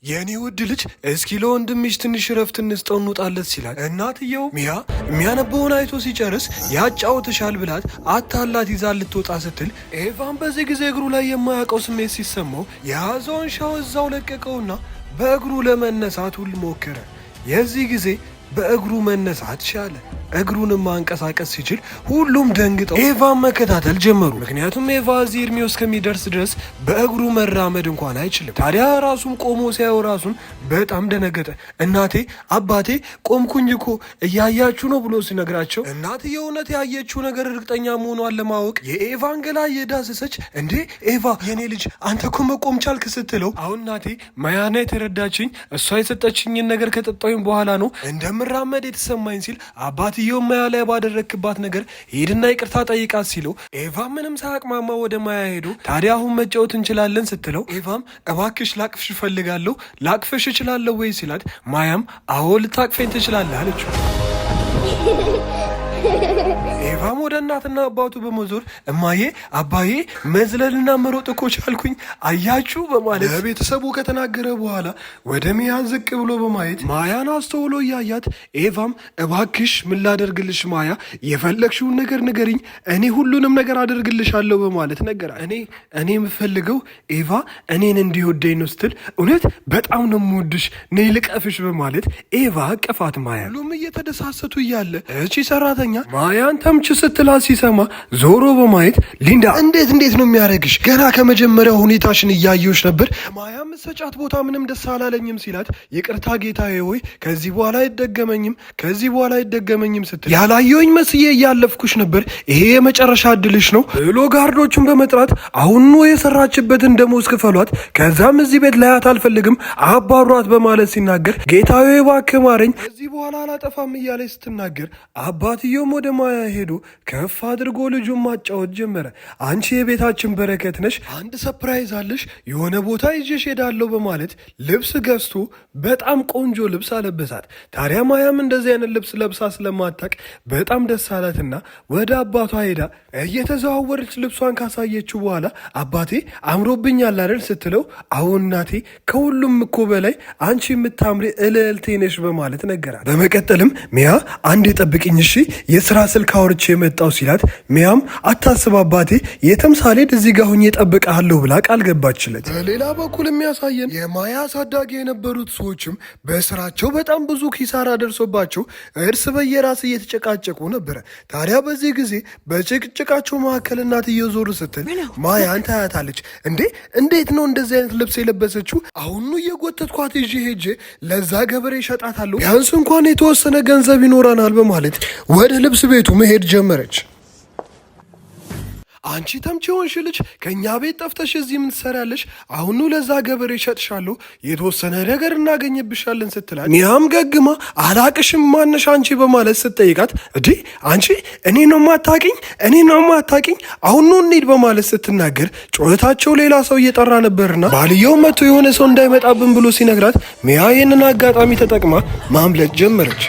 የኔ ውድ ልጅ፣ እስኪ ለወንድምሽ ትንሽ እረፍት እንስጠው፣ እንውጣለት ሲላት እናትየው ሚያ የሚያነበውን አይቶ ሲጨርስ ያጫውትሻል ብላት አታላት ይዛ ልትወጣ ስትል ኤቫን በዚህ ጊዜ እግሩ ላይ የማያውቀው ስሜት ሲሰማው የያዘውን ሻው እዛው ለቀቀውና በእግሩ ለመነሳት ሁል ሞከረ። የዚህ ጊዜ በእግሩ መነሳት ቻለ። እግሩንም ማንቀሳቀስ ሲችል ሁሉም ደንግጠው ኤቫን መከታተል ጀመሩ። ምክንያቱም ኤቫ እዚህ እድሜው እስከሚደርስ ድረስ በእግሩ መራመድ እንኳን አይችልም። ታዲያ ራሱም ቆሞ ሲያየው ራሱን በጣም ደነገጠ። እናቴ፣ አባቴ፣ ቆምኩኝ እኮ፣ እያያችሁ ነው ብሎ ሲነግራቸው እናትየው እውነት ያየችው ነገር እርግጠኛ መሆኗን ለማወቅ የኤቫን ገላ እየዳሰሰች እንዴ ኤቫ የኔ ልጅ፣ አንተ እኮ መቆም ቻልክ ስትለው አሁን እናቴ፣ ማያና የተረዳችኝ እሷ የሰጠችኝን ነገር ከጠጣሁኝ በኋላ ነው እንደምራመድ የተሰማኝ ሲል አባትየው ማያ ላይ ባደረግክባት ነገር ሄድና ይቅርታ ጠይቃት ሲለው ኤቫ ምንም ሳያቅማማ ወደ ማያ ሄዶ ታዲያ አሁን መጫወት እንችላለን ስትለው ኤቫም እባክሽ ላቅፍሽ እፈልጋለሁ፣ ላቅፍሽ እችላለሁ ወይ ሲላት ማያም አዎ፣ ልታቅፈኝ ትችላለህ አለችው። ኤቫም ወደ እናትና አባቱ በመዞር እማዬ፣ አባዬ፣ መዝለልና መሮጥ እኮ ቻልኩኝ፣ አያችሁ በማለት ለቤተሰቡ ከተናገረ በኋላ ወደ ሚያ ዝቅ ብሎ በማየት ማያን አስተውሎ እያያት ኤቫም እባክሽ ምን ላደርግልሽ ማያ፣ የፈለግሽውን ነገር ንገሪኝ፣ እኔ ሁሉንም ነገር አደርግልሻለሁ በማለት ነገራት። እኔ የምፈልገው ኤቫ እኔን እንዲወደኝ ነው ስትል እውነት በጣም ነው የምወድሽ፣ ነይ ልቀፍሽ በማለት ኤቫ አቀፋት ማያ። ሁሉም እየተደሳሰቱ እያለ እቺ ሰራተኛ ማያን ተምች ስትላት ሲሰማ ዞሮ በማየት ሊንዳ፣ እንዴት እንዴት ነው የሚያደርግሽ? ገና ከመጀመሪያው ሁኔታሽን እያየሁሽ ነበር። ማያ የምትሰጫት ቦታ ምንም ደስ አላለኝም ሲላት ይቅርታ ጌታዬ ሆይ፣ ከዚህ በኋላ አይደገመኝም፣ ከዚህ በኋላ አይደገመኝም ስትል ያላየሁኝ መስዬ እያለፍኩሽ ነበር፣ ይሄ የመጨረሻ እድልሽ ነው ብሎ guard ኦቹን በመጥራት አሁኑ የሰራችበትን ደሞዝ ክፈሏት፣ ከዛም እዚህ ቤት ላያት አልፈልግም፣ አባሯት በማለት ሲናገር ጌታዬ እባክህ ማረኝ፣ ከዚህ በኋላ አላጠፋም እያለች ስትናገር አባትየውም ወደ ማያ ሄዶ ከፍ አድርጎ ልጁን ማጫወት ጀመረ። አንቺ የቤታችን በረከት ነሽ፣ አንድ surprise አለሽ፣ የሆነ ቦታ ይዤሽ ሄዳለሁ በማለት ልብስ ገዝቶ በጣም ቆንጆ ልብስ አለበሳት። ታዲያ ማያም እንደዚህ አይነት ልብስ ለብሳ ስለማታቅ በጣም ደስ አላትና ወደ አባቷ ሄዳ እየተዘዋወረች ልብሷን ካሳየችው በኋላ አባቴ፣ አምሮብኛል አይደል ስትለው አዎ እናቴ፣ ከሁሉም እኮ በላይ አንቺ የምታምሪ እልልቴ ነሽ በማለት ነገራት። በመቀጠልም ሚያ፣ አንዴ ጠብቂኝ እሺ፣ የስራ ስልክ አውርቼ የመጣው ሲላት ሚያም አታስብ አባቴ፣ የትም ሳልሄድ እዚህ ጋር ሁኜ እጠብቅሃለሁ ብላ ቃል ገባችለት። በሌላ በኩል የሚያሳየን የማያ አሳዳጊ የነበሩት ሰዎችም በስራቸው በጣም ብዙ ኪሳራ ደርሶባቸው እርስ በየራስ እየተጨቃጨቁ ነበረ። ታዲያ በዚህ ጊዜ በጭቅጭቃቸው መካከል እናትየው ዞር ስትል ማያን ታያታለች። እንዴ፣ እንዴት ነው እንደዚህ አይነት ልብስ የለበሰችው? አሁኑ እየጎተትኳት ይዤ ሄጄ ለዛ ገበሬ እሸጣታለሁ፣ ቢያንስ እንኳን የተወሰነ ገንዘብ ይኖረናል በማለት ወደ ልብስ ቤቱ መሄድ ጀመረች። አንቺ ተምች የሆንሽ ልጅ፣ ከእኛ ቤት ጠፍተሽ እዚህ ምን ትሰሪያለሽ? አሁኑ ለዛ ገበሬ እሸጥሻለሁ፣ የተወሰነ ነገር እናገኝብሻለን ስትላት ሚያም ገግማ አላቅሽም፣ ማነሽ አንቺ በማለት ስትጠይቃት እዲ፣ አንቺ እኔ ነው ማታቂኝ? እኔ ነው ማታቂኝ? አሁኑ እንሂድ በማለት ስትናገር ጩኸታቸው ሌላ ሰው እየጠራ ነበርና ባልየው መቶ የሆነ ሰው እንዳይመጣብን ብሎ ሲነግራት ሚያ ይህንን አጋጣሚ ተጠቅማ ማምለጥ ጀመረች።